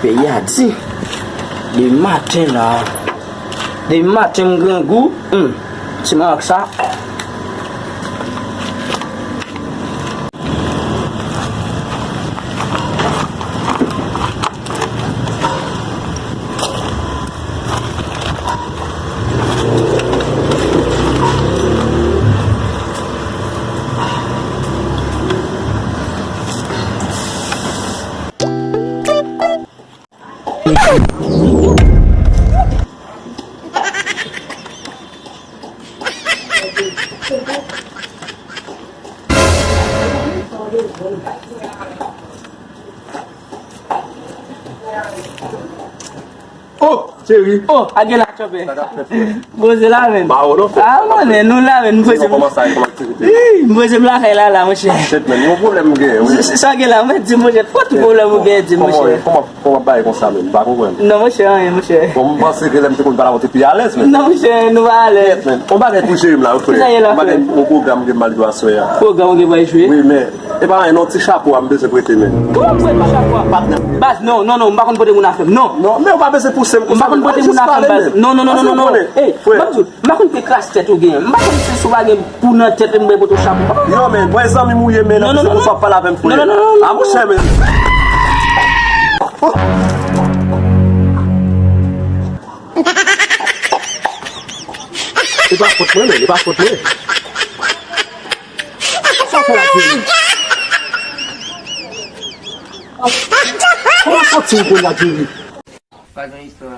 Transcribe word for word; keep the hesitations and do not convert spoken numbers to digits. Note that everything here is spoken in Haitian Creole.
Yadi, de maten la, de maten m grangou, hmm, ti marak sa. Oh, cheri. Oh, a gen la, chòpè. Sa k ap fèt, frè? Poze la, menn. Ba, ou non, frè. Ah, monchè, nou la, menn. Poze. Kòman sa, kòman aktivite? Ih, poze m lakay la, la, monchè. Shit, menn, yon pwoblèm m genyen, wi. Sa gen la, mwen di, monchè, pa tout pwoblèm ou genyen, di, monchè. Kòman, kòman, kòman bagay konsa, menn? M pa konprann. Non, monchè, anyen, monchè. Bon, m panse ke lè m te konn pale avè w, te pi alèz, menn. Non, monchè, nou pa alèz. Kèt, menn. Yon bagay pou jere m la, wi, frè. Kisa ye la, frè? Yon bagay, yon pwogram ke m al jwe aswè a. Pwogram ou gen pou al jwe? Wi, men, e pa anyen, non, ti chapo a m bezwen prete, menn. Kòman pou prete chapo a? Patnè. Baz, non, non, non, m pa konn pote moun afè m, non. Non, men ou pa bezwen pouse m konsa, menn. M pa konn pote moun afè m, baz. Non, non, non, non, non, non. Ey, frè. M pa konn ki kras tèt ou gen. M pa konn si, si w pa gen pou nan tèt, m bay pote w chapo. Yo, men, mwen zanmi m ou ye, men, non, non, non, non, non, pa pale avè m, frè. Non, non, non, non, non. A, monchè, men. E pa fòt mwen, men, e pa fòt mwen. Sa fè la, Jerry? Kòman sòti w kounye a, Jerry? Pa gen istwa.